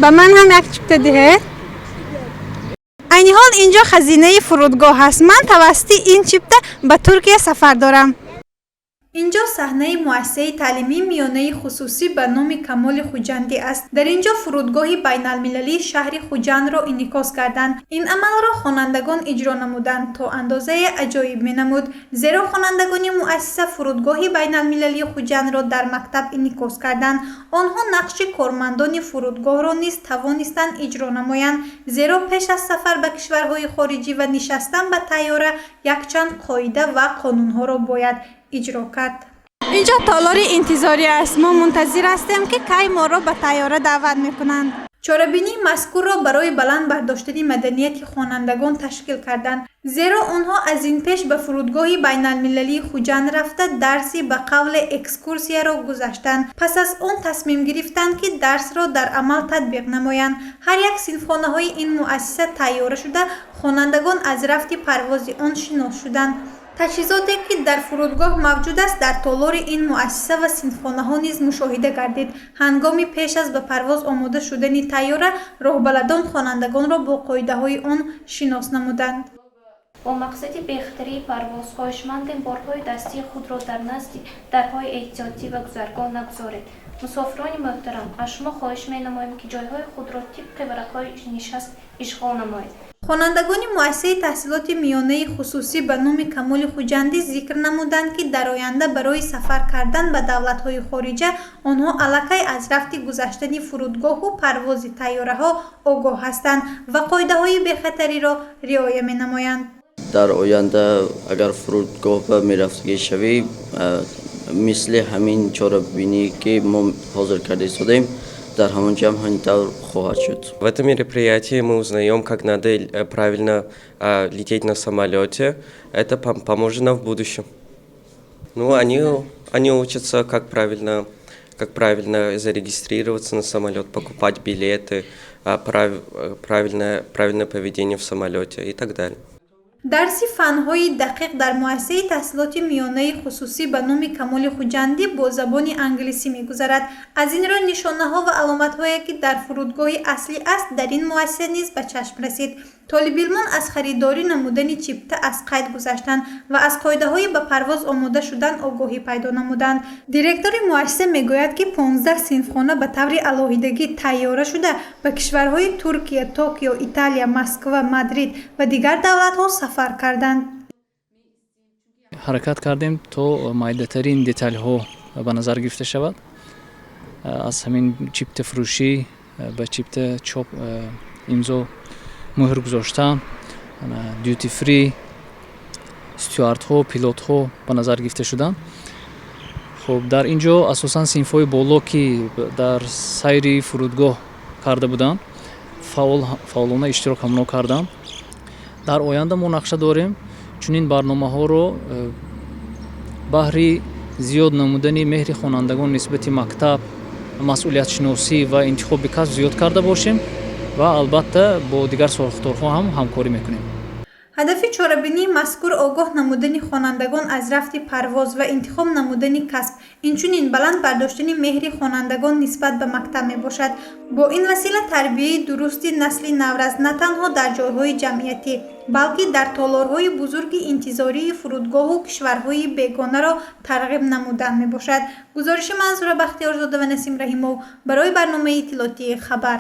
Ба ман ҳам як чипта диҳед. Айни ҳол инҷо хазинаи фурудгоҳ аст. Ман тавассути ин чипта ба Туркия сафар дорам. Инҷо саҳнаи муассисаи таълимии миёнаи хусусӣ ба номи Камоли Хуҷандӣ аст. Дар ин ҷо фурудгоҳи байналмилалии шаҳри Хуҷандро инъикос карданд. Ин амалро хонандагон иҷро намуданд, то андозае аҷоиб менамуд, зеро хонандагони муассиса фурудгоҳи байналмилалии Хуҷандро дар мактаб инъикос карданд. Онҳо нақши кормандони фурудгоҳро низ тавонистанд иҷро намоянд, зеро пеш аз сафар ба кишварҳои хориҷӣ ва нишастан ба тайёра якчанд қоида ва қонунҳоро бояд иҷро кард. Инҷо толори интизорӣ аст. Мо мунтазир ҳастем, ки кай моро ба тайёра даъват мекунанд. Чорабинии мазкурро барои баланд бардоштани маданияти хонандагон ташкил карданд, зеро онҳо аз ин пеш ба фурудгоҳи байналмилалии Хуҷанд рафта, дарси ба қавле экскурсияро гузаштанд. Пас аз он тасмим гирифтанд, ки дарсро дар амал татбиқ намоянд. Ҳар як синфхонаҳои ин муассиса тайёра шуда, хонандагон аз рафти парвози он шинос шуданд. Таҷҳизоте, ки дар фурудгоҳ мавҷуд аст, дар толори ин муассиса ва синфхонаҳо низ мушоҳида гардид. Ҳангоми пеш аз ба парвоз омода шудани тайёра роҳбаладон хонандагонро бо қоидаҳои он шинос намуданд. Бо мақсади бехатарии парвоз хоҳишмандем, борҳои дастии худро дар назди дарҳои эҳтиётӣ ва гузаргоҳ нагузоред. Мусофирони муҳтарам, аз шумо хоҳиш менамоем, ки ҷойҳои худро тибқи варақҳои нишаст ишғол намоед. Хонандагони муассисаи таҳсилоти миёнаи хусусӣ ба номи Камоли Хуҷандӣ зикр намуданд, ки дар оянда барои сафар кардан ба давлатҳои хориҷа онҳо аллакай аз рафти гузаштани фурудгоҳу парвози тайёраҳо огоҳ ҳастанд ва қоидаҳои бехатариро риоя менамоянд. Дар оянда агар фурудгоҳ ба мерафтагӣ шавӣ, мисли ҳамин чорабинӣ, ки мо ҳозир карда истодаем, дар ҳамон ҷо ҳам ҳамин тавр хоҳад шуд. В этом мероприятии мы узнаем, как надо правильно лететь на самолете. Это поможет нам в будущем. Ну, они учатся, как правильно зарегистрироваться на самолет, покупать билеты, правильное поведение в самолете и так далее. Дарси фанҳои дақиқ дар муассисаи таҳсилоти миёнаи хусусӣ ба номи Камоли Хуҷандӣ бо забони англисӣ мегузарад. Аз ин рӯ нишонаҳо ва аломатҳое, ки дар фурудгоҳи аслӣ аст, дар ин муассиса низ ба чашм расид. Толибилмон аз харидорӣ намудани чипта аз қайд гузаштанд ва аз қоидаҳои ба парвоз омода шудан огоҳӣ пайдо намуданд. Директори муассиса мегӯяд, ки 15 синфхона ба таври алоҳидагӣ тайёра шуда, ба кишварҳои Туркия, Токио, Италия, Москва, Мадрид ва дигар давлатҳо сафар карданд. Ҳаракат кардем, то майдатарин деталҳо ба назар гирифта шавад, аз ҳамин чиптафурӯшӣ, ба чипта чоп, имзо, мӯҳр гузоштан, duty free, стюардҳо, пилотҳо ба назар гирифта шуданд. Хуб, дар ин ҷо асосан синфҳои боло, ки дар сайри фурудгоҳ карда буданд, фаъолона иштирок ҳамно карданд. Дар оянда мо нақша дорем чунин барномаҳоро баҳри зиёд намудани меҳри хонандагон нисбати мактаб, масъулиятшиносӣ ва интихоби касб зиёд карда бошем ва албатта бо дигар сохторҳо ҳам ҳамкорӣ мекунем. Ҳадафи чорабинии мазкур огоҳ намудани хонандагон аз рафти парвоз ва интихоб намудани касб, инчунин баланд бардоштани меҳри хонандагон нисбат ба мактаб мебошад. Бо ин васила тарбияи дурусти насли наврас на танҳо дар ҷойҳои ҷамъиятӣ, балки дар толорҳои бузурги интизории фурудгоҳу кишварҳои бегонаро тарғиб намудан мебошад. Гузориши Мансура Бахтиёрзода ва Насим Раҳимов барои барномаи иттилоотии «Хабар».